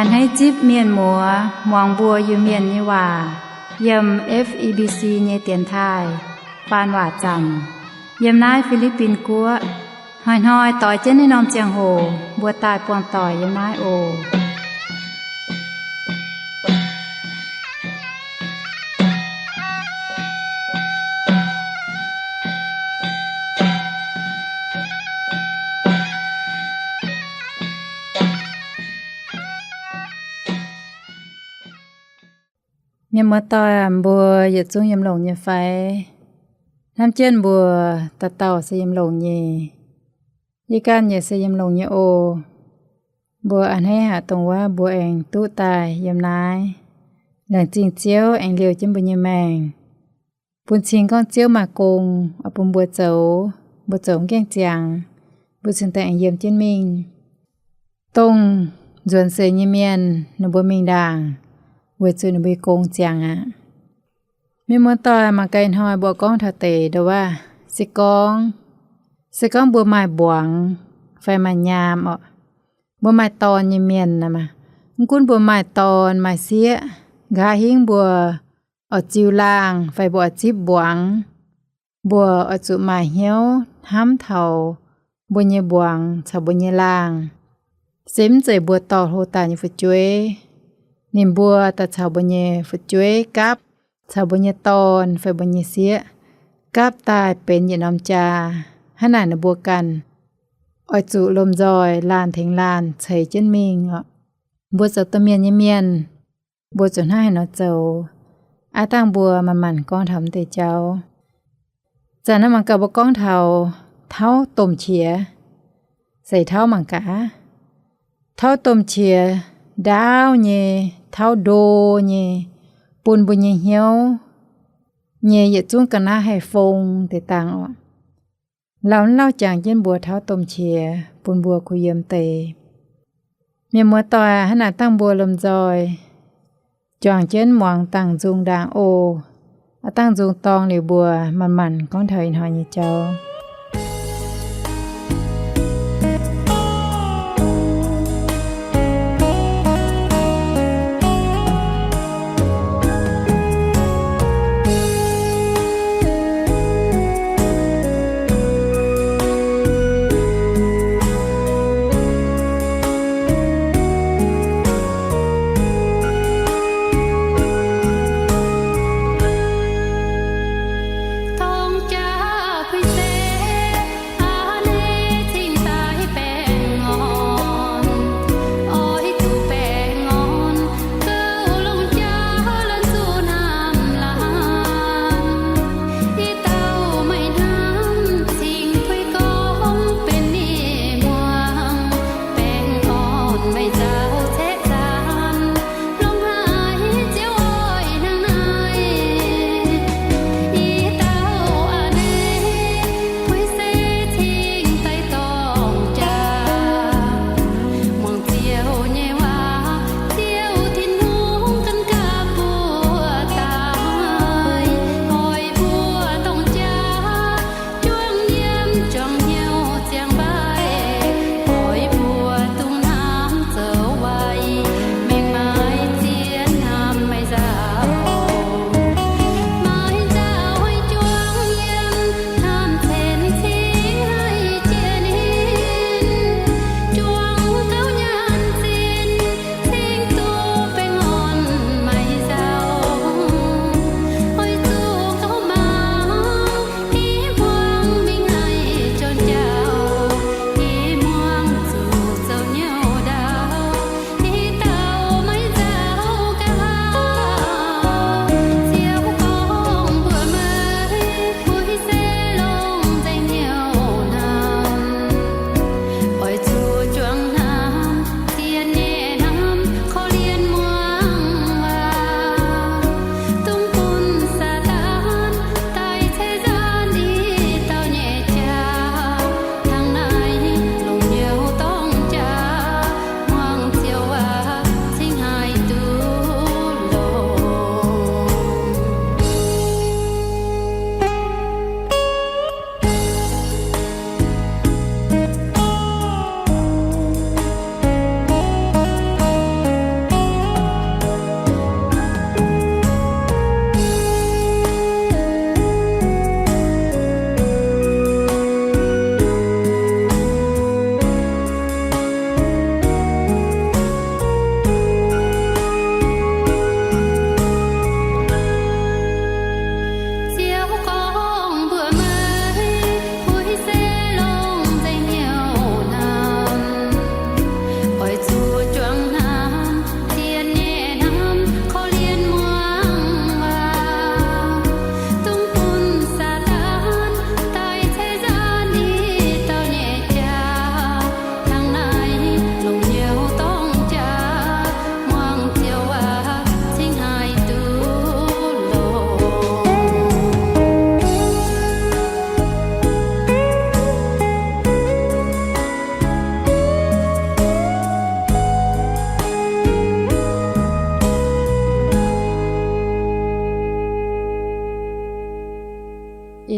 Hneiv zipv mienh muoz muangx mbuo Iu-Mienh nyei waac yiem F E B C nyei dienx taaih faan waac zanc yiem naaiv Fi^li^bin Guoqv. Hnoi-hnoi doix jienv naaiv norm ziangh hoc mbuo daaih buangh doic yiem naaiv oc. Mienh muoz-doic, mbuo yietc zungv yiem longx nyei fai? Hnamv jienv mbuo dauh dauh se yiem longx nyei. Yie ganh yaac se yiem longx nyei oc. Mbuo a'hneiv haic dongh wuov mbuo aengx duqv daaih yiem naaiv, laengz zingh Ziouv aengx liouh jienv mbuo nyei maengc, bun cing gorngv Ziouv maaih gong oix bun mbuo zoux, mbuo zoux mv gaengh ziangx, mbuo cingx daaih aengx yiem jienv mingh. Dongh nzuonx seix nyei mienh ninh mbuo mingh ndaangc, weic zuqc ninh mbuo nyei gong ziangx aqv. Mienh muoz-doic, mangc gaax ih hnoi mbuo gorngv taux deix ndongc wuov, se gorngv, se gorngv mbuo maaih mbuangz fai maaih nyaam orqc, mbuo maaih dorn nyei mienh, mv gunv mbuo maaih dorn maaih sieqv, nqa'haav hingv mbuo oix ziux laangh fai mbuo oix zipv mbuangz, mbuo oix zuqc maaih hnyouv hnamv taux mbuo nyei mbuangz caux mbuo nyei laangh. Se mv zeiz mbuo dorh hlo daaih nyei fu'jueiv, ninh mbuo daaih caux mbuo nyei fu'jueiv gapv, caux mbuo nyei dorn fai mbuo nyei sieqv gapv daaih benx yietc norm jaa. Hnangv naaic ninh mbuo ganh oix zuqc lomh nzoih laanh tengx laanh ceix jienv mingh orqc. Mbuo zoux domh mienh nyei mienh, mbuo zuqc hnangv haaix nor zoux? Aav dangh mbuo manc-manc gorngv taux m'deix jauv. Zanc naaiv mangc gaax mbuo gorngv taux tauv domh qiex. Seix tauv mangc gaax. Tauv domh qiex ndaauv nyei, tauv ndo nyei, bun mbuo nyei hnyouv nyei yietc zungv ga'naaiv haih fong deix dangh orqc. Lauh lauh jangx jienv mbuo tauv domh qiex bun mbuo kuh yiem deix. Mienh muoz-doic, hnangv naaic dangh mbuo lomh nzoih juangc jienv muangx dangh nzung ndaangc oc. Aav dangh nzung dorng liuz mbuo manc-manc gorngv taux ih hnoi nyei jauv.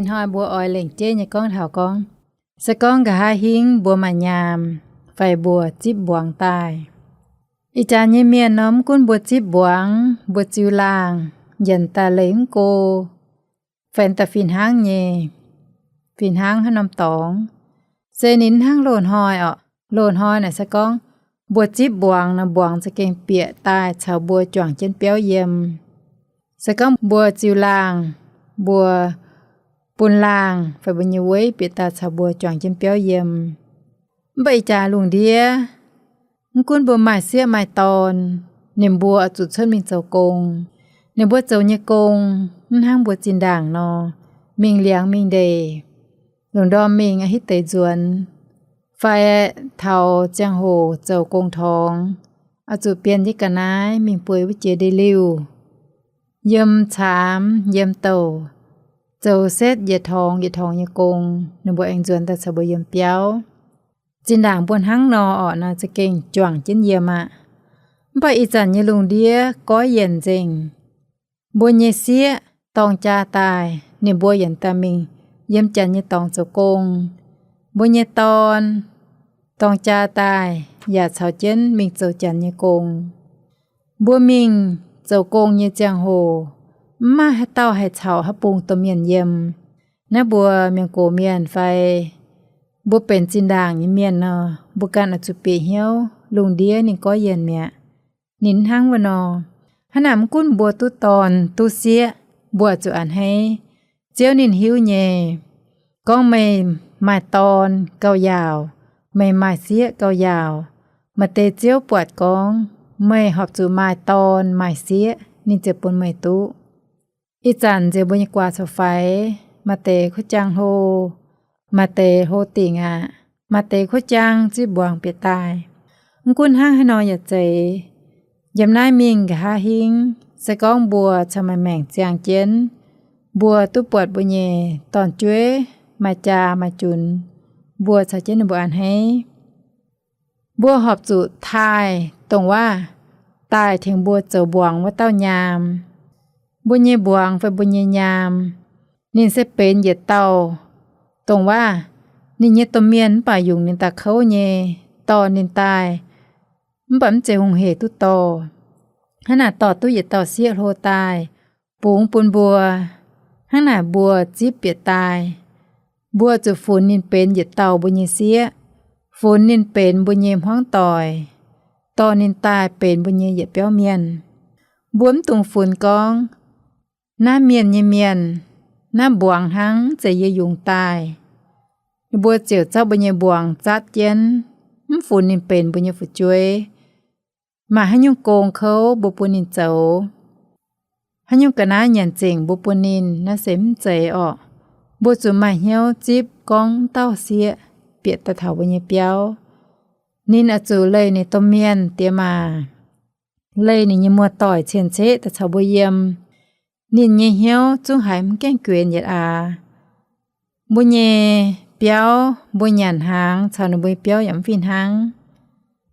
Ih hnoi mbuo oix lengc jeiv nyei gorngv taux gorngv, se gorngv nqa'haav hingv mbuo maaih nyaam fai mbuo zipv mbuangz daaih. Ih zanc nyei mienh nor, mv gunv mbuo zipv mbuangz, mbuo ziux laangh, yienc daaih leih mv go, fai daaih fih hnangv nyei, fih hnangv haaix norm dorngx, se ninh mv hnangv loz-hnoi orqc. Loz-hnoi naaic se gorngv mbuo zipv mbuangz nor, mbuangz za'gengh bieqc daaih caux mbuo juangc jienv biauv yiem. Se gorngv mbuo ziux laangh, mbuo bun laangh fai mbuo nyei weiv bieqc daaih caux mbuo juangc jienv biauv yiem. Mv baac ih jaax lungh ndiev, mv gunv mbuo maaih sieqv maaih dorn, ninh mbuo oix zuqc cuotv mingh zoux gong. Ninh mbuo zoux nyei gong mv hnangv mbuo zinh ndaangc nor, mingh liangx mingh ndeic, lungh ndorm mingh a'hitv deix nzuonx, fai taux ziangh hoc zoux gong torngx, oix zuqc bienh jienv ga'naaiv mingh bueix wuov jiex ndeic-liuh, yiem caamx yiem douc, zoux setv yietc torngx yietc torngx nyei gong, ninh mbuo aengx nzuonx daaih caux mbuo yiem biauv. Zinh ndaangc mbuo hnangv nor orqc, naaiv za'gengh juangc jienv yiem aqv. Mv baac ih zanc nyei lungh ndiev goiv yienc nzengc. Mbuo nyei sieqv dorng jaa daaih, ninh mbuo yienc daaih mingh yiem janx nyei dorngx zoux gong. Mbuo nyei dorn dorng jaa daaih yaac caux jienv mingh zoux janx nyei gong. Mbuo mingh zoux gong nyei ziangh hoc, mv maaih haaix dauh haih caux haaix bung domh mienh yiem. Naaiv mbuo mienh gox mienh fai mbuo benx zinh ndaangc nyei mienh nor, mbuo ganh oix zuqc bieqc hnyouv lungh ndiev ninh goiv yienc mi'aqv. Ninh mv hnangv wuov nor. Hnangv naaic mv gunv mbuo duqv dorn duqv sieqv, mbuo oix zuqc a'hneiv. Ziouv ninh hiuv nyei, gorngv meih maaih dorn gauh yaauc, meih maaih sieqv gauh yaauc, maaih deix Ziouv buatc gorngv meih horpc zuqc maaih dorn maaih sieqv, ninh ziouc bun meih duqv. Ih zanc nziex mbuo nyei guaax caux faix, maaih deix kuv jaang hlo, maaih deix hlo dingc aqv, maaih deix kuv jaang zipv mbuangz bieqc daaih. Mv gunv hnangv haaix nor yaac zeiz, yiem naaiv mingh nqa'haav hingv, se gorngv mbuo caux maaih maengc ziangh jienv, mbuo duqv buatc mbuo nyei dorn-jueiv maaih jaa maaih junx, mbuo caux jienv ninh mbuo a'hneiv. Mbuo horpc zuqc taaih dongh waav daaih tengx mbuo zoux mbuangz wuov dauh nyaam. Mbuo nyei mbuangz fai mbuo nyei nyaam, ninh se benx yietc dauh dongh waav, ninh nyei domh mienh mv baac yungz ninh daaih kouv nyei, dorh ninh daaih, mv baac mv zeiz hungh hec duqv dorh. Hnangv naaic dorh duqv yietc dauh sieqv hlo daaih, bungx bun mbuo. Hnangv naaic mbuo zipv bieqc daaih, mbuo zuqc funx ninh benx yietc dauh mbuo nyei sieqv, funx ninh benx mbuo nyei hmuangv doic, dorh ninh daaih benx mbuo nyei yietc biauv mienh. Mbuo mv dungx funx gorngv, naaiv mienh nyei mienh, naaiv mbuangz hnangv, mv zeiz yie yungz daaih. Mbuo ziouc zorqv mbuo nyei mbuangz zatv jienv, mv funx ninh benx mbuo nyei fu'jueiv. Maaih haaix nyungc gong kouv mbuo bun ninh zoux, haaix nyungc ga'naaiv nyanc zengc mbuo bun ninh, naaiv se mv zeiz orqc. Mbuo zuqc maaih hnyouv zipv gorngv dauh sieqv bieqc daaih taux mbuo nyei biauv. Ninh oix zuqc leih ninh domh mienh diex maac, leih ninh nyei muoz-doic cien-ceqv daaih caux mbuo yiem. Ninh nyei hnyouv zungv haiz mv gaengh guenx yietc aax. Mbuo nyei biauv, mbuo nyanc hnaangx caux ninh mbuo nyei biauv yaac mv fih hnangv.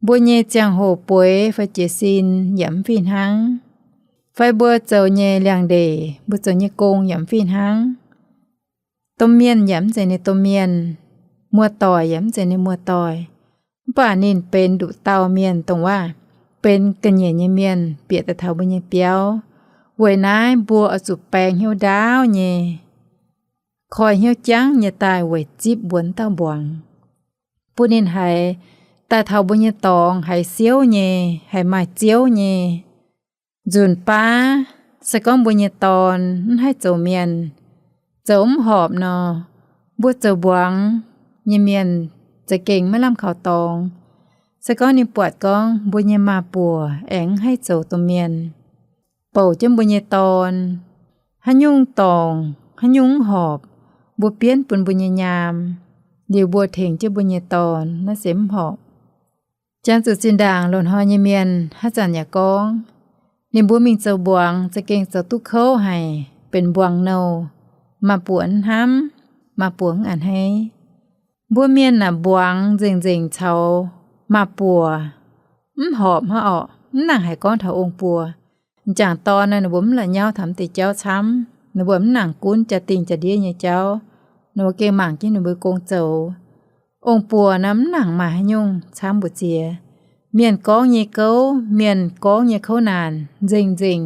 Mbuo nyei ziangh hoc bueix fai jiez sin yaac mv fih hnangv. Fai mbuo zoux nyei liangx-ndeic, mbuo zoux nyei gong yaac mv fih hnangv. Domh mienh yaac mv zeiz ninh domh mienh, muoz-doic yaac mv zeiz ninh muoz-doic. Mv baac ninh benx nduqc dauh mienh dongh waav, benx ga'nyiec nyei mienh bieqc daaih taux mbuo nyei biauv. Weic naaiv mbuo oix zuqc baeng hnyouv ndaauv nyei, koi hnyouv jangv nyei daaih weic zipv mbuo wuov dauh mbuangz, bun ninh haiz daaih taux mbuo nyei dorngx haiz siouv nyei, haiz maaih Ziouv nyei. Nzunc baav, se gorngv mbuo nyei dorn mv haih zoux mienh, zoux mv horpc nor, mbuo zoux mbuangz nyei mienh za'gengh maiv lamh kaux dorngx. Se gorngv ninh buatc gorngv mbuo nyei maa-buoc aengx mv haih zoux domh mienh, bouc jienv mbuo nyei dorn, haaix nyungc dorngc, haaix nyungc mv horpc, mbuo bienv bun mbuo nyei nyaam, liuz mbuo tengx jienv mbuo nyei dorn, naaiv se mv horpc. Jangx zuqc zinh ndaangc loz-hnoi nyei mienh haaix zanc yaac gorngv, ninh mbuo mingh zoux mbuangz za'gengh zoux duqv kouv haic, benx mbuangz nouh, maa-buoc mv hnamv, maa-buoc mv a'hneiv. Mbuo mienh naaic mbuangz nzengc-nzengc caux maa-buoc mv horpc hnangv orqc. Mv nangc haic gorngv taux ong-buoc. M'jangc dorn naaic ninh mbuo mv la'nyauv taux m'deix jauv camv. Ninh mbuo mv nangc gunv jaa-dingh jaa-ndiev nyei jauv. Ninh mbuo gengh mangc jienv ninh mbuo gong zoux. Ong-buoc naaiv mv nangc maaih haaix nyungc camv mbu'ziex. Mienh gorngv nyei gouv, mienh gorngv nyei kouv naanc nzengc-nzengc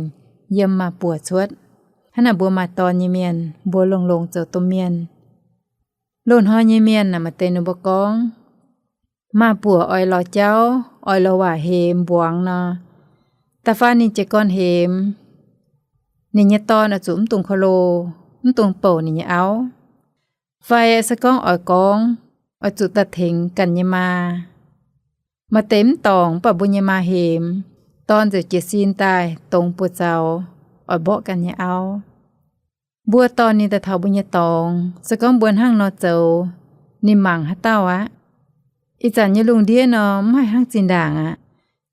yiem maaz-buoc cuotv. Hnangv naaic mbuo maaih dorn nyei mienh, mbuo longx-longx zoux domh mienh. Loz-hnoi nyei mienh naaic maaih deix ninh mbuo gorngv, maaz-buoc oix lorz jauv, oix lorz waac hemx mbuangz nor, da'faanh ninh jiez gorn hemx, ninh nyei dorn oix zuqc mv dungx ko lo, mv dungx bouc ninh nyei auv. Fai se gorngv oix gorngv, oix zuqc daaih tengx ganh nyei maa. Maaih deix mv dorngc, mv baac mbuo nyei maa hemx, dorn ziouc jiez sin daaih dongz buoz-zaux, oix mborqv ganh nyei auv. Mbuo dorh ninh daaih taux mbuo nyei dorngx, se gorngv mbuo hnangv nor zoux, ninh mangc haaix dauh aqv? Ih zanc nyei lungh ndiev nor mv haih hnangv zinh ndaangc aqv.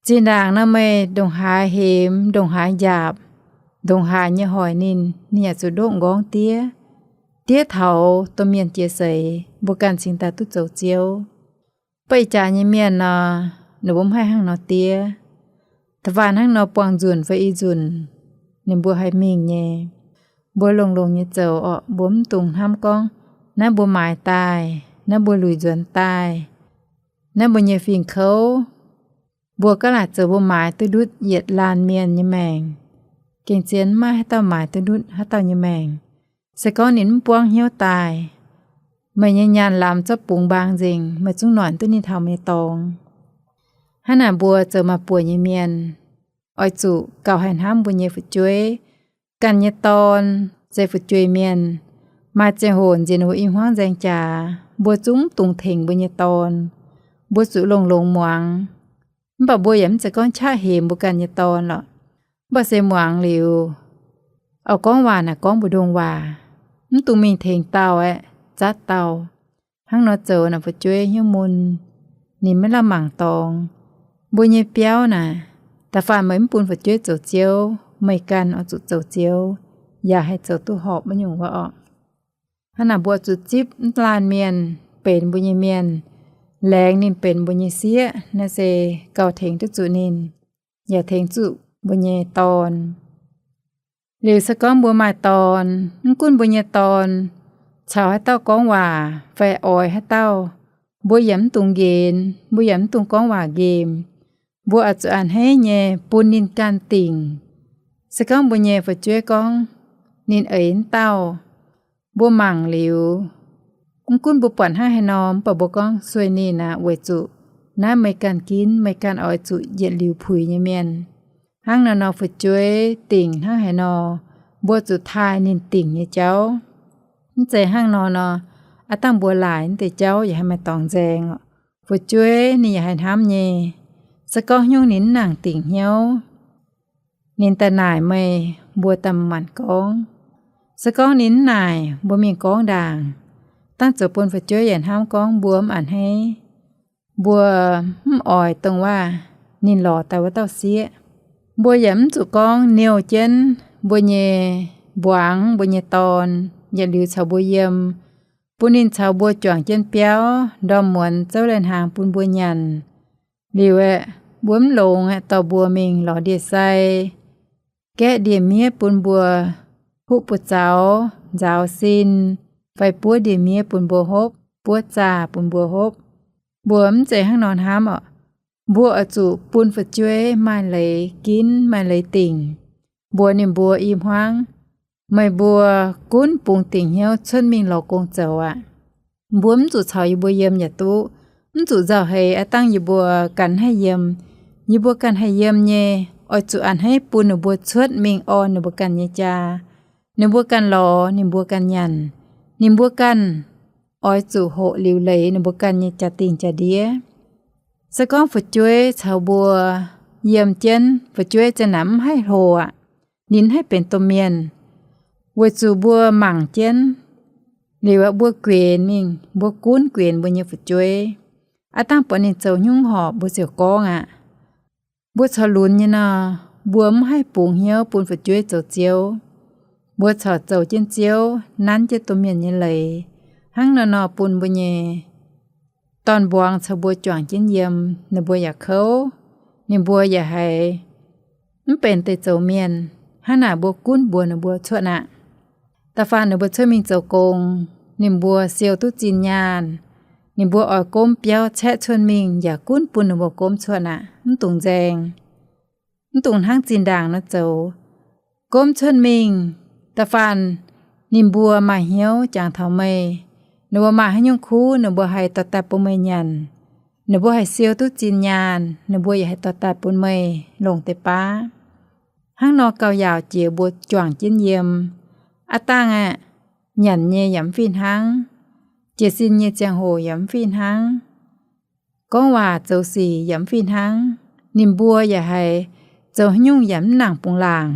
Zinh ndaangc nor meih ndongc haaix hemx, ndongc haaix njaapc, ndongc haaix nyei hoic ninh, ninh yaac zuqc ndoqv nqorngv diev. Diev taux domh mienh jiex seix, mbuo ganh cingx daaih duqv zoux Ziouv. Mv baac ih jaax nyei mienh nor, ninh mbuo mv haih hnangv nor diev. Da'faanh hnangv nor buangh nzunc fai i nzunc, ninh mbuo haih mingh nyei. Mbuo longx-longx nyei zoux orqc, mbuo mv dungx hnamv gorngv, naaiv mbuo maaiz daaih, naaiv mbuo luic nzuonx daaih, naaiv mbuo nyei fingx kouv. Mbuo gaav laaic zoux mbuo maaiz duqv ndutv yietc laanh mienh nyei maengc. Gengh zien maiv maaih haaix dauh maaiz duqv ndutv haaix dauh nyei maengc. Se gorngv ninh mv buangv hnyouv daaih, meih nyei nyaanh lamz zorqv bungx mbaang nzengc, meih zungv noic duqv ninh taux meih nyei dorngx. Hnangv naaic mbuo zoux maaz-buoc nyei mienh, oix zuqc gauh haih hnamv mbuo nyei fu'jueiv. Ganh nyei dorn se fu'jueiv mienh, maaih ziangh hoc nziex ninh mbuo i hmuangv nzaeng jaax, mbuo zungv mv dungx tengx mbuo nyei dorn. Mbuo zuqc longx-longx muangx. Mv baac mbuo yaac mv zeiz gorngv qaqv hemx mbuo ganh nyei dorn lorqc. Mv baac se muangx liuz, oix gorngv waac naaic gorngv mbu'ndongx waac, mv dungx mingh tengx dauh aeqv, zatv dauh. Hnangv nor zoux naaic fu'jueiv hnyouv mun, ninh maiv lamh mangc dorngx. Mbuo nyei biauv naaic, da'faanh meih mv bun fu'jueiv zoux ziouv, meih ganh oix zuqc zoux ziouv, yaac haih zoux duqv horpc wuov nyungc wuov orqc. Hnangv naaic mbuo zuqc zipv mv laanh mienh benx mbuo nyei mienh, laengz ninh benx mbuo nyei sieqv, naaiv se gauh tengx duqv zuqc ninh, yaac tengx zuqc mbuo nyei dorn. Liuz se gorngv mbuo maaih dorn, mv gunv mbuo nyei dorn caux haaix dauh gorngv waac fai oix haaix dauh, mbuo yaac mv dungx nqenx, mbuo yaac mv dungx gorngv waac nqemh. Mbuo oix zuqc a'hneiv nyei bun ninh ganh dingc. Se gorngv mbuo nyei fu'jueiv gorngv ninh eix wuov dauh, mbuo mangc liuz, mv gunv mbuo buatc hnangv haaix nor, mv baac mbuo gorngv sueih ninh aqv, weic zuqc naaiv meih ganh ginv, meih ganh oix zuqc yietc liuz puix nyei mienh. Hnangv naaiv nor fu'jueiv dingc hnangv haaix nor, mbuo zuqc taaih ninh dingc nyei jauv. Mv zeiz hnangv nor nor, aav dangh mbuo laaic naaiv deix jauv yaac haih maaih dorngx nzaeng. Fu'jueiv ninh yaac haih hnamv nyei. Se gorngv hnyouv ninh mv nangc dingc hnyouv, ninh daaih naaic meih, mbuo daaih manc gorngv. Se gorngv ninh mv naaic, mbuo mingh gorngv ndaangc. Dangh zoux bun fu'jueiv yaac hnamv gorngv mbuo mv a'hneiv. Mbuo mv oix dongh waac ninh lorz daaih wuov dauh sieqv. Mbuo yaac mv zuqc gorngv niouh jienv mbuo nyei mbuangz, mbuo nyei dorn, yietc liuz caux mbuo yiem, bun ninh caux mbuo juangc jienv biauv, ndorm muonz zouv lai-hnaangx bun mbuo nyanc. Liuz aeqv, mbuo mv longx aeqv, dorh mbuo mingh lorz ndie-sai, gaeqv ndie-miev bun mbuo, huv buoz-zaux, nzaaux sin, fai buov ndie-miev bun mbuo hopv, buov zaah bun mbuo hopv. Mbuo mv zeiz hnangv nor hnamv orqc. Mbuo oix zuqc bun fu'jueiv maaih leiz ginv, maaih leiz dingc, mbuox ninh mbuo i hmuangv, meih mbuo gunv bungx dingc hnyouv cuotv mingh lorz gong zoux aqv. Mbuo mv zuqc caux yie mbuo yiem yaac duqv, mv zuqc nzauh heix aav dangh yie mbuo ganh haih yiem. Yie mbuo ganh haih yiem nyei, oix zuqc a'hneiv bun ninh mbuo cuotv mingh orn ninh mbuo ganh nyei jaa. Ninh mbuo ganh lorz, ninh mbuo ganh nyanc. Ninh mbuo ganh oix zuqc hoqc liuc leiz ninh mbuo ganh nyei jaa-dingh jaa-ndiev. Se gorngv fu'jueiv caux mbuo yiem jienv, fu'jueiv ziang naaic mv haih hlo aqv. Ninh haih benx domh mienh, weic zuqc mbuo mangc jienv. Liuz aeqv, mbuo guenx mingh, mbuo gunv guenx mbuo nyei fu'jueiv. Aav dangh buatc ninh zoux hnyungv horpc, mbuo ziouc gorngv aqv. Mbuo corc lunx nyei nor, mbuo mv haih bungx hnyouv bun fu'jueiv zoux ziouv. Mbuo corc zoux jienv ziouv, nanv jienv domh mienh nyei leiz. Hnangv nor nor bun mbuo nyei dorn-mbuangz caux mbuo juangc jienv yiem, ninh mbuo yaac kouv, ninh mbuo yaac haiz mv benx deix zoux mienh. Hnangv naaic mbuo gunv mbuox ninh mbuo cuotv aqv. Da'faanh ninh mbuo cuotv mingh zoux gong, ninh mbuo siou duqv zinh nyaanh, ninh mbuo oix gomv biauv caeqv cuotv mingh yaac gunv bun ninh mbuo gomv cuotv aqv, mv dungx nzaeng, mv dungx hnangv zinh ndaangc nor zoux. Gomv cuotv mingh, da'faanh ninh mbuo maaih hnyouv jangx taux meih, ninh mbuo maaih haaix nyungc kuv ninh mbuo haih dorh daaih bun meih nyanc. Ninh mbuo haih siou duqv zinh nyaanh, ninh mbuo yaac haih dorh daaih bun meih longc deix baav. Hnangv nor gauh yaauc jiex mbuo juangc jienv yiem. Aav dangh aeqv, nyanc nyei yaac mv fih hnangv, jiez sin nyei ziangh hoc yaac mv fih hnangv, gorngv waac zoux sic yaac mv fih hnangv. Ninh mbuo yaac haiz zoux haaix nyungc yaac mv nangc bungx laangc,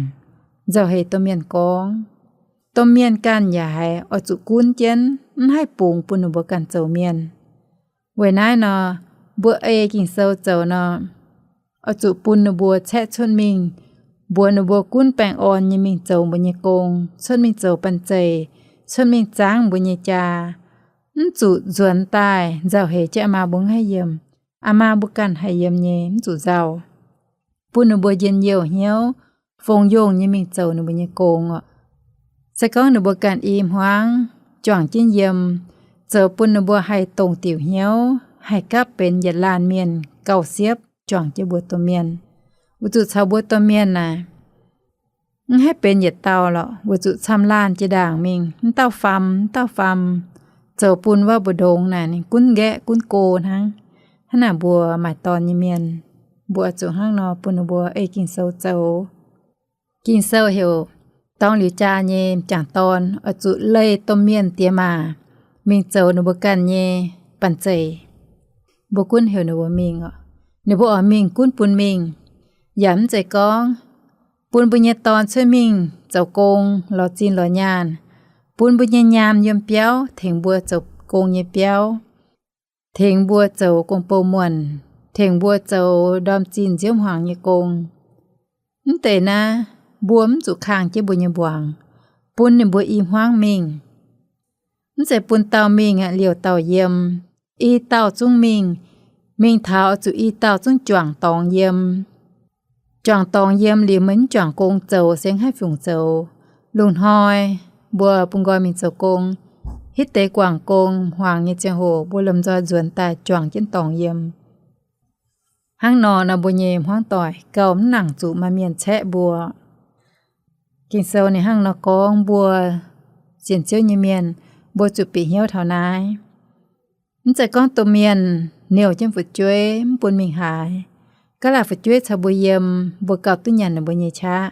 nzauh heix domh mienh gorngv. Domh mienh ganh yaac haiz oix zuqc gunv jienv, mv haih bungx bun ninh mbuo ganh zoux mienh. Weic naaiv nor, mbuo ei Ging-Sou zoux nor, oix zuqc bun ninh mbuo caeqv cuotv mingh, mbuox ninh mbuo gunv baengh orn nyei mingh zoux mbuo nyei gong, cuotv mingh zoux banh zeic, cuotv mingh zangv mbuo nyei jaa. Mv zuqc nzuonx daaih nzauh heix jienv aa maa mbuo mv haih yiem, aa maa mbuo ganh haih yiem nyei, mv zuqc nzauh. Bun ninh mbuo njien-youh hnyouv, fongc yongh nyei mingh zoux ninh mbuo nyei gong oc. Se gorngv ninh mbuo ganh i hmuangv juangc jienv yiem, zoux bun ninh mbuo haih dongh diuc hnyouv, haih gapv benx yietc laanh mienh gauh siepv juangc jienv mbuo domh mienh. Weic zuqc caux mbuo domh mienh naaic, mv haih benx yietc dauh lorqc, weic zuqc camv laanh jiex ndaangc mingh, mv dauh faam, mv dauh faam, zoux bun wuov mbu'ndongx naaic ninh gunv nqaeqv gunv go hnangv. Hnangv naaic mbuo maaih dorn nyei mienh, mbuo oix zuqc hnangv nor bun ninh mbuo ei Ging-Sou zoux. Ging-Sou heuc dorngx liuz jaa nyei m'jangc dorn oix zuqc leih domh mienh diex maac mingh zoux ninh mbuo ganh nyei banh zeic. Mbuo gunv heuc ninh mbuo mingh oc. Ninh mbuo oix mingh gunv bun mingh, yaac mv zeiz gorngv bun mbuo nyei dorn cuotv mingh zoux gong lorz zinh lorz nyaanh, bun mbuo nyei nyaam yiem biauv tengx mbuo zoux gong nyei biauv, tengx mbuo zoux gong-bou muonh, tengx mbuo zoux ndorm zinh nziouv hmuangx nyei gong. Mv deix naaiv, mbuo mv zuqc kangh jienv mbuo nyei mbuangz, bun ninh mbuo i hmuangv mingh. Mv zeiz bun dauh mingh aqv, liouh dauh yiem. I dauh zungv mingh. Mingh taux oix zuqc i dauh zungv juangc dorngx yiem. Juangc dorngx yiem liuz meih mv juangc gong zoux se mv haih fungc zoux. Lungh hnoi mbuo bun nqoi mingh zoux gong, hitv deix guangc gong hmuangx nyei ziangh hoc mbuo lomh nzoih nzuonx daaih juangc jienv dorngx yiem. Hnangv nor nor mbuo nyei hmuangv doic gauh mv nangc zuqc maaih mienh caeqv mbuo. Ging-Sou ninh hnangv nor gorngv mbuo sienx Ziouv nyei mienh, mbuo zuqc bieqc hnyouv taux naaiv. Mv zeiz gorngv domh mienh nouh jienv fu'jueiv mv bun mingh haaix. Gaav laah fu'jueiv caux mbuo yiem, mbuo gauh duqv nyanc ninh mbuo nyei qaqv.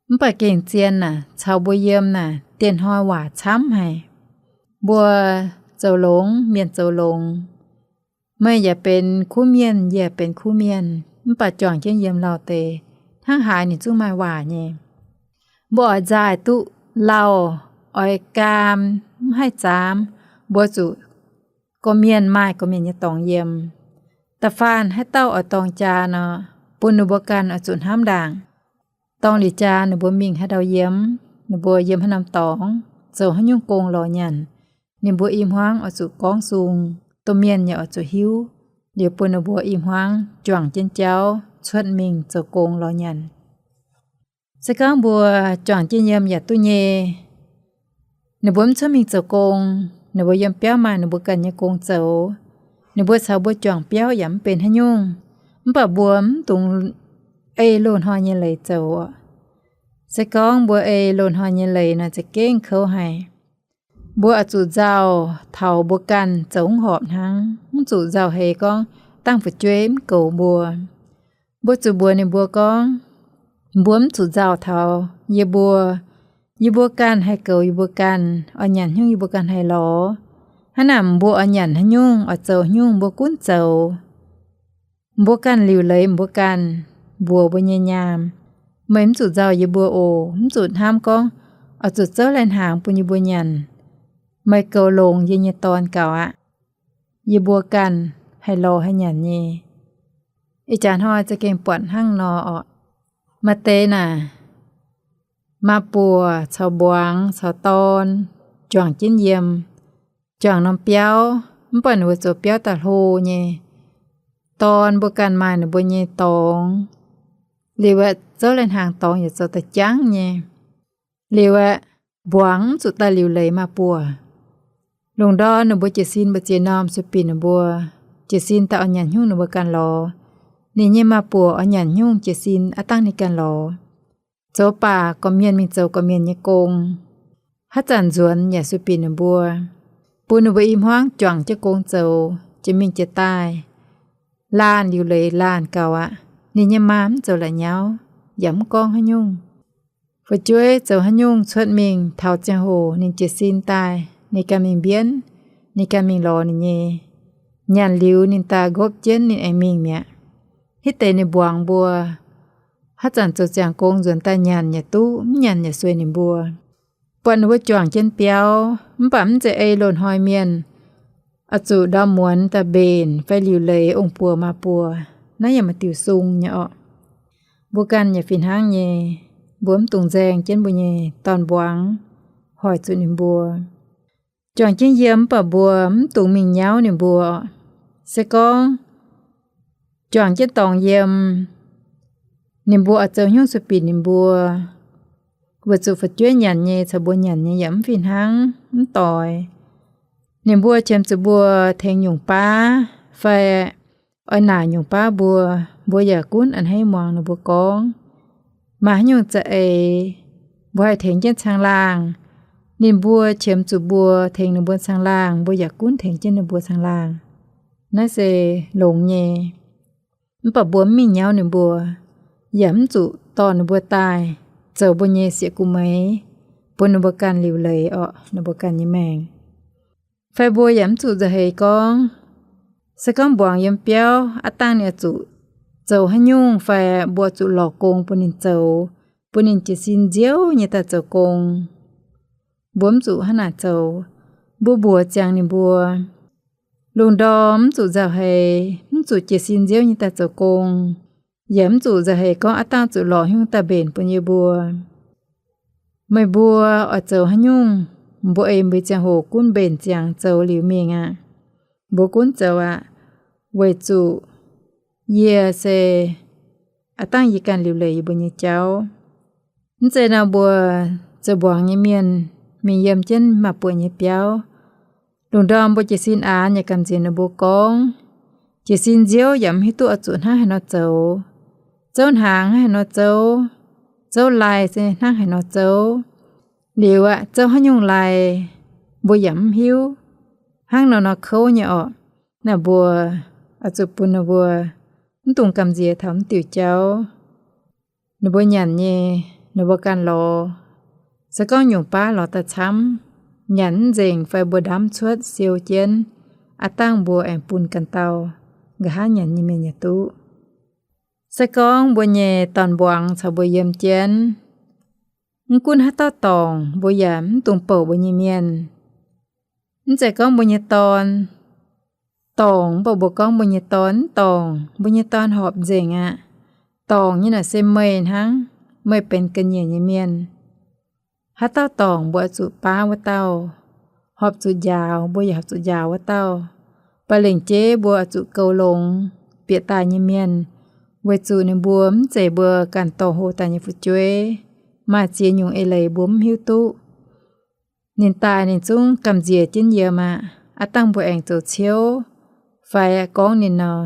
Mv baac gengh zien naaic caux mbuo yiem naaic, dieh hnoi waac camv haic. Mbuo zoux longx, mienh zoux longx. Meih yaac benx kuv mienh, yie yaac benx kuv mienh, mv baac juangc jienv yiem lauh deix, hnangv haaix ninh zungv maaih waac nyei. Mbuo oix nzaaih duqv lauh, oix gaam, mv haih zaamv, mbuo zuqc gorqv-mienh maaih gorqv-mienh nyei dorngx yiem. Da'faanh haaix dauh oix dorng jaa nor, bun ninh mbuo ganh oix zuqc hnamv ndaangc. Dorng liuz jaa ninh mbuo mingh haaix ndau yiem, ninh mbuo yiem haaix norm dorngx, zoux haaix nyungc gong lorz nyanc, ninh mbuo i hmuangv oix zuqc gorngv sung, domh mienh yaac oix zuqc hiuv, liuz bun ninh mbuo i hmuangv juangc jienv jauv cuotv mingh zoux gong lorz nyanc. Se gorngv mbuo juangc jienv yiem yaac duqv nyei. Ninh mbuo mv cuotv mingh zoux gong, ninh mbuo yiem biauv maaih ninh mbuo ganh nyei gong zoux. Ninh mbuo caux mbuo juangc biauv yaac mv benx haaix nyungc. Mv baac mbuo mv dungx ei loz-hnoi nyei leiz zoux. Se gorngv mbuo ei loz-hnoi nyei leiz nor, za'gengh kouv haic. Mbuo oix zuqc nzauh taux mbuo ganh zoux mv horpc hnangv, mv zuqc nzauh heix gorngv dangh fu'jueiv mv goux mbuo. Mbuo zuqc mbuox ninh mbuo gorngv, mbuo mv zuqc nzauh taux yie mbuo. Yie mbuo ganh haih goux yie mbuo ganh, oix nyanc haaix nyungc yie mbuo ganh haih lorz. Hnangv naaic mbuo oix nyanc haaix nyungc, oix zoux haaix nyungc mbuo gunv zoux. Mbuo ganh liuc leiz mbuo ganh, mbuox mbuo nyei nyaam, meih mv zuqc nzauh yie mbuo oc. Mv zuqc hnamv gorngv oix zuqc zouv lai-hnaangx bun yie mbuo nyanc. Meih goux longx yie nyei dorn gaux aqv. Yie mbuo ganh haih lorz haih nyanc nyei. Ih jaax hnoi za'gengh buatc hnangv nor oc. Maaih deix naaic, maa-buoc caux mbuangz caux dorn juangc jienv yiem, juangc norm biauv, mv baac ninh mbuo zoux biauv daaih hlo nyei. Dorn mbuo ganh maaih ninh mbuo nyei dorngx. Liuz aeqv, zouv lai-hnaangx dorngx yaac zoux daaih jangv nyei. Liuz aeqv, mbuangz mv zuqc daaih liuc leiz maaz-buoc. Lungh ndorm ninh mbuo jiez sin mbu'ziex norm sueih binc ninh mbuo, jiez sin daaih oix nyanc haaix nyungc ninh mbuo ganh lorz. Ninh nyei maaz-buoc oix nyanc haaix nyungc jiez sin aqv dangh ninh ganh lorz. Zoux baac gorqv-mienh mingh zoux gorqv-mienh nyei gong. Haaix zanc nzuonx yaac sueih binc ninh mbuo, bun ninh mbuo i hmuangv juangc jienv gong zoux, jiex mingh jiex daaih, laanh liuc leiz laanh gaux aqv. Ninh nyei maa mv zoux la'nyauv, yaac mv gorngv haaix nyungc. Fu'jueiv zoux haaix nyungc cuotv mingh, taux ziangh hoc ninh jiez sin daaih, ninh ganh mingh mbienv, ninh ganh mingh lorz ninh nyei. Nyanc liuz ninh daaih nqopv jienv ninh aengx mingh mi'aqv. Hitv deix ninh mbuangz mbuo, haaix zanc zoux ziangx gong nzuonx daaih nyanc yaac duqv, mv nyanc yaac sueih ninh mbuo. Buatc ninh mbuo juangc jienv biauv, mv baac mv zeiz ei loz-hnoi mienh oix zuqc ndorm muonz daaih mbenc fai liuc leiz ong-buoc maaz-buoc. Naaiv yaac maaih diuc sung nyei orqc. Mbuo ganh yaac fih hnangv nyei. Mbuo mv dungx nzaeng jienv mbuo nyei dorn-mbuangz hoic zuqc ninh mbuo. Juangc jienv yiem mv baac mbuo mv dungx mingh nyauv ninh mbuo. Se gorngv juangc jienv dorngx yiem, ninh mbuo oix zoux haaix nyungc sueih binc ninh mbuo, weic zuqc fu'jueiv nyanc nyei caux mbuo nyanc nyei yaac mv fih hnangv, mv doix. Ninh mbuo qiemx zuqc mbuo tengx nyungc baav fai oix naaic nyungc baav mbuo, mbuo yaac gunv a'hneiv muangx ninh mbuo gorngv. Maaih haaix nyungc za'eix mbuo haih tengx jienv caangh-laangh, ninh mbuo qiemx zuqc mbuo tengx ninh mbuo caangh-laangh, mbuo yaac gunv tengx jienv ninh mbuo caangh-laangh. Naaiv se longx nyei. Mv baac mbuo mv mingh nyauv ninh mbuo, yaac mv zuqc dorh ninh mbuo daaih zoux mbuo nyei sieqv gu'meix, bun ninh mbuo ganh liuc leiz orqc ninh mbuo ganh nyei maengc. Fai mbuo yaac mv zuqc nzauh heix gorngv, se gorngv mbuangz yiem biauv aqv dangh ninh oix zuqc zoux haaix nyungc fai mbuo zuqc lorz gong bun ninh zoux, bun ninh jiez sin nziouv nyei daaih zoux gong. Mbuo mv zuqc hnangv naaic zoux. Mbuo mbuox ziangx ninh mbuo, lungh ndorm mv zuqc nzauh heix, mv zuqc jiez sin nziouv nyei daaih zoux gong, yaac mv zuqc nzauh heix gorngv aqv dangh zuqc lorz haaix nyungc daaih mbenc bun yie mbuo. Meih mbuo oix zoux haaix nyungc, mbuo ei mbuo ziangh hoc gunv mbenc ziangx zoux liuz mingh aqv. Mbuo gunv zoux aqv, weic zuqc yie se aqv dangh yie ganh liuc leiz yie mbuo nyei jauv. Mv zeiz nor mbuo zoux mbuangz nyei mienh mingh yiem jienv maaz-buoc nyei biauv, lungh ndorm mbuo jiez sin aanx yaac gamh nziex ninh mbuo gorngv, jiez sin nziouv yaac mv hiuv duqv oix zuqc hnangv haaix nor zoux. Zouv hnaangx hnangv haaix nor zouv, zouv lai se hnangv haaix nor zouv. Liuz aqv, zouv haaix nyungc lai mbuo yaac mv hiuv. Hnangv nor nor kouv nyei orqc. Naaiv mbuo oix zuqc bun ninh mbuo mv dungx gamh nziex taux mv diuc jauv. Ninh mbuo nyanc nyei, ninh mbuo ganh lorz. Se gorngv nyungc baav lorz daaih camv, nyanc mv nzengc fai mbuo ndamv cuotv siou jienv, aqv dangh mbuo aengx bun ganh dauh nqa'haav nyanc nyei mienh yaac duqv. Se gorngv mbuo nyei dorn-mbuangz caux mbuo yiem jienv, mv gunv haaix dauh dorngc mbuo yaac mv dungx bouc mbuo nyei mienh. Mv zeiz gorngv mbuo nyei dorn dorngc mv baac mbuo gorngv mbuo nyei dorn mv dorngc, mbuo nyei dorn horpc nzengc aqv. Dorngc nyei naaic se meih hnangv, meih benx ga'nyiec nyei mienh. Haaix dauh dorngc mbuo oix zuqc baav wuov dauh, horpc zuqc njaaux mbuo yaac horpc zuqc njaaux wuov dauh. Baac lengc jeiv mbuo oix zuqc goux longx bieqc daaih nyei mienh, weic zuqc ninh mbuo mv zeiz mbuo ganh dorh hlo daaih nyei fu'jueiv. Maaih ziex nyungc eix leiz mbuo mv hiuv duqv. Ninh daaih ninh zungv gamh nziex jienv yiem aqv. Aav dangh mbuo aengx zoux ciouv fai gorngv ninh nor,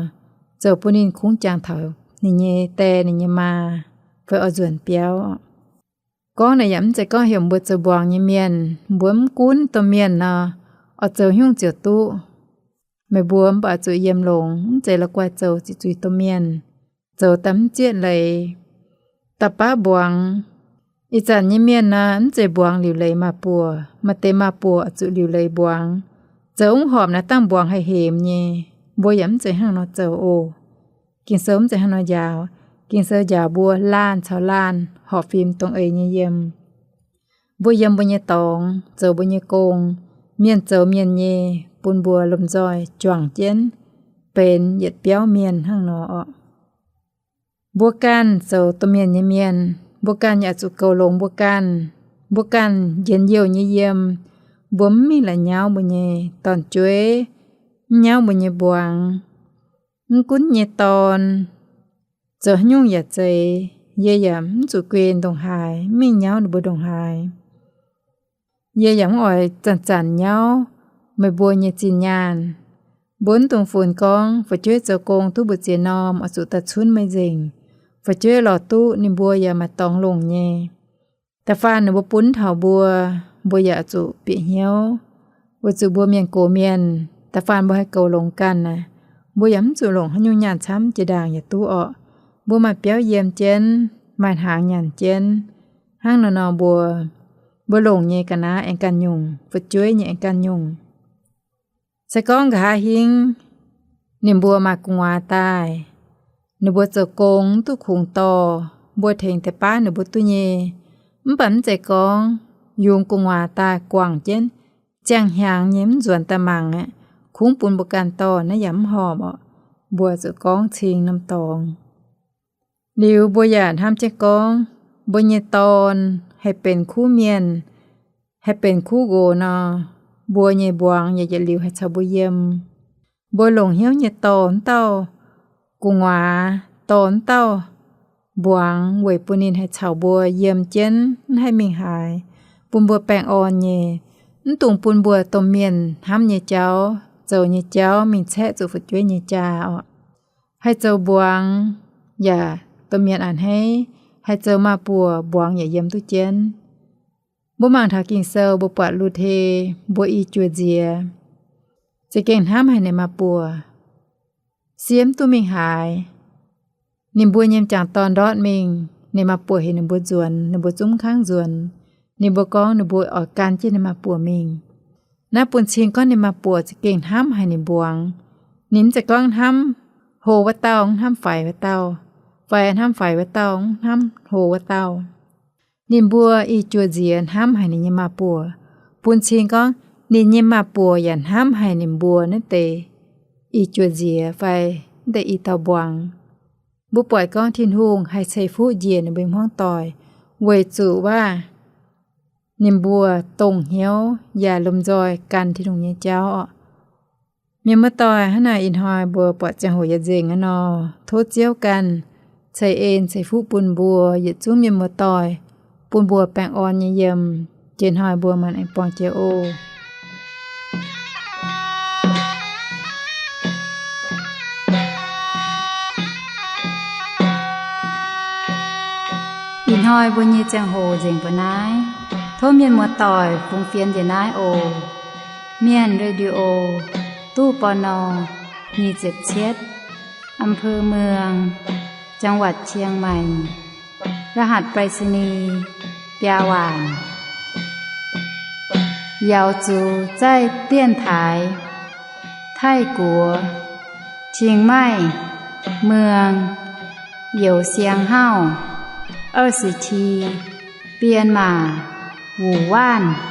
zoux bun ninh kungx jangx taux ninh nyei die ninh nyei maa fai oix nzuonx biauv. Gorngv naaic yaac mv zeiz gorngv heuc mbuo zoux mbuangz nyei mienh, mbuo mv gunv domh mienh nor, oix zoux haaix nyungc ziouc duqv. Meih mbuo mv baac zuqc yiem longx, mv zeiz la'guaih zoux ziqc zuiz domh mienh, zoux daaih mv zieqv leiz. Da'baav mbuangz. Ih zanc nyei mienh nor, mv zeiz mbuangz liuc leiz maa-buoc. Maaih deix maa-buoc zuqc liuc leiz mbuangz. Zoux mv horpc naaiv dangh mbuangz haih hemx nyei. Mbuo yaac mv zeiz hnangv nor zoux oc. Ging-Sou mv zeiz hnangv nor njaaux. Ging-Sou njaaux mbuo laanh caux laanh horpc fim dongh eix nyei yiem. Mbuo yiem mbuo nyei dorngx, zoux mbuo nyei gong, mienh zoux mienh nyei, bun mbuo lomh nzoih juangc jienv benx yietc biauv mienh hnangv nor orqc. Mbuo ganh zoux domh mienh nyei mienh, mbuo ganh yaac zuqc goux longx mbuo ganh. Mbuo ganh njien-youh nyei yiem, mbuo mv mingh la'nyauv mbuo nyei dorn-jueiv, mv nyauv mbuo nyei mbuangz. Mv gunv nyei dorn zoux haaix nyungc yaac zeiz, yie yaac mv zuqc guei ndongc haaix, mv mingh nyauv ninh mbuo ndongc haaix. Yie yaac mv oix zanc-zanc nyauv meih mbuo nyei zinh nyaanh. Mbuo mv dungx funx gorngv fu'jueiv zoux gong duqv mbu'ziex norm oix zuqc daaih cunv meih nzengc. Fu'jueiv lorz duqv ninh mbuo yaac maaih dorngx longc nyei. Da'faanh ninh mbuo bun taux mbuo, mbuo yaac zuqc bieqc hnyouv. Weic zuqc mbuo mienh gox mienh, da'faanh mbuo haih goux longx ganh naaic, mbuo yaac mv zuqc longc haaix nyungc nyaanh camv jiex ndaangc yaac duqv orqc. Mbuo maaih biauv yiem jienv, maaih hnaangx nyanc jienv. Hnangv nor nor mbuo, mbuo longc nyei ga'naaiv aengx ganh nyungc, fu'jueiv nyei aengx ganh nyungc. Se gorngv nqa'haav hingv ninh mbuo maaih gu'nguaaz daaih, ninh mbuo zoux gong mv duqv kungx dorh, mbuo tengx deix baav ninh mbuo duqv nyei. Mv baac mv zeiz gorngv yungz gu'nguaaz daaih guangc jienv, ziangh hnyangx nyei mv nzuonx daaih mangc aqv, kungx bun mbuo ganh dorh naaiv yaac mv horpc orqc. Mbuo zuqc gorngv cing norm dorngx. Liuz mbuo yaac hnamv jienv gorngv, mbuo nyei dorn haih benx kuv mienh, haih benx kuv nqox nor, mbuo nyei mbuangz yaac yietc liuz haih caux mbuo yiem. Mbuo longc hnyouv nyei dorh wuov dauh gu'nguaaz, dorh wuov dauh mbuangz weic bun ninh haih caux mbuo yiem jienv, mv haih mingh haaix, bun mbuo baengh orn nyei. Mv dungx bun mbuo domh mienh hnamv nyei jauv, zoux nyei jauv mingh caeqv zuqc fu'jueiv nyei jaa orqc. Haih zoux mbuangz yaac domh mienh a'hneiv, haih zoux maa-buoc mbuangz yaac yiem duqv jienv. Mbuo mangc taux Ging-Sou mbuo buatc Lu^te mbuo i juoz nziex, za'gengh hnamv haic ninh maa-buoc, siemv duqv mingh haaix. Ninh mbuo nyei m'jangc dorn ndortv mingh, ninh maa-buoc heuc ninh mbuo nzuonx, ninh mbuo zungv mv kangv nzuonx. Ninh mbuo gorngv ninh mbuo oix gan jienv ninh maa-buoc mingh. Naaiv bun cing gorngv ninh maa-buoc za'gengh hnamv haic ninh mbuangz. Ninh mv zeiz gorngv hnamv hlo wuov dauh, mv hnamv faix wuov dauh, fai hnamv faix wuov dauh, mv hnamv hlo wuov dauh. Ninh mbuo i juoz nziex hnamv haic ninh nyei maa-buoc, bun cing gorngv ninh nyei maa-buoc yaac hnamv haic ninh mbuo naaiv deix i juoz nziex fai naaiv deix i dauh mbuangz. Mbuo buatc gorngv Tin-Hungh haih ceix fuqv njiec ninh mbuo hmuangv doic, weic zuqc waac ninh mbuo dongh hnyouv yaac lomh nzoih gan Tin-Hungh nyei jauv orqc. Mienh muoz-doic, hnangv naaic ih hnoi mbuo buatc ziangh hoc yaac nzengc aqv nor, tov Ziouv ganh ceix en ceix fuqv bun mbuo yietc zungv mienh muoz-doic, bun mbuo baengh orn nyei yiem. Jiex hnoi mbuo maanc aengx buangh jiex oc. Ih hnoi mbuo nyei ziangh hoc nzengc mbuo naaiv. Tov mienh muoz-doic fungx fienx njiec naaiv oc. Mienh Radio, ตู้ ปณ. nyic ziepc cietv, อำเภอเมือง จังหวัดเชียงใหม่ รหัสไปรษณีย์ biaa waanc. Yaux zuqc zaih dienx taaix Taiv-Guoqv, Chiang Mai, Muang, Youz Siang Hauv, 二十七, Bienh Maac, Wuc Waanv.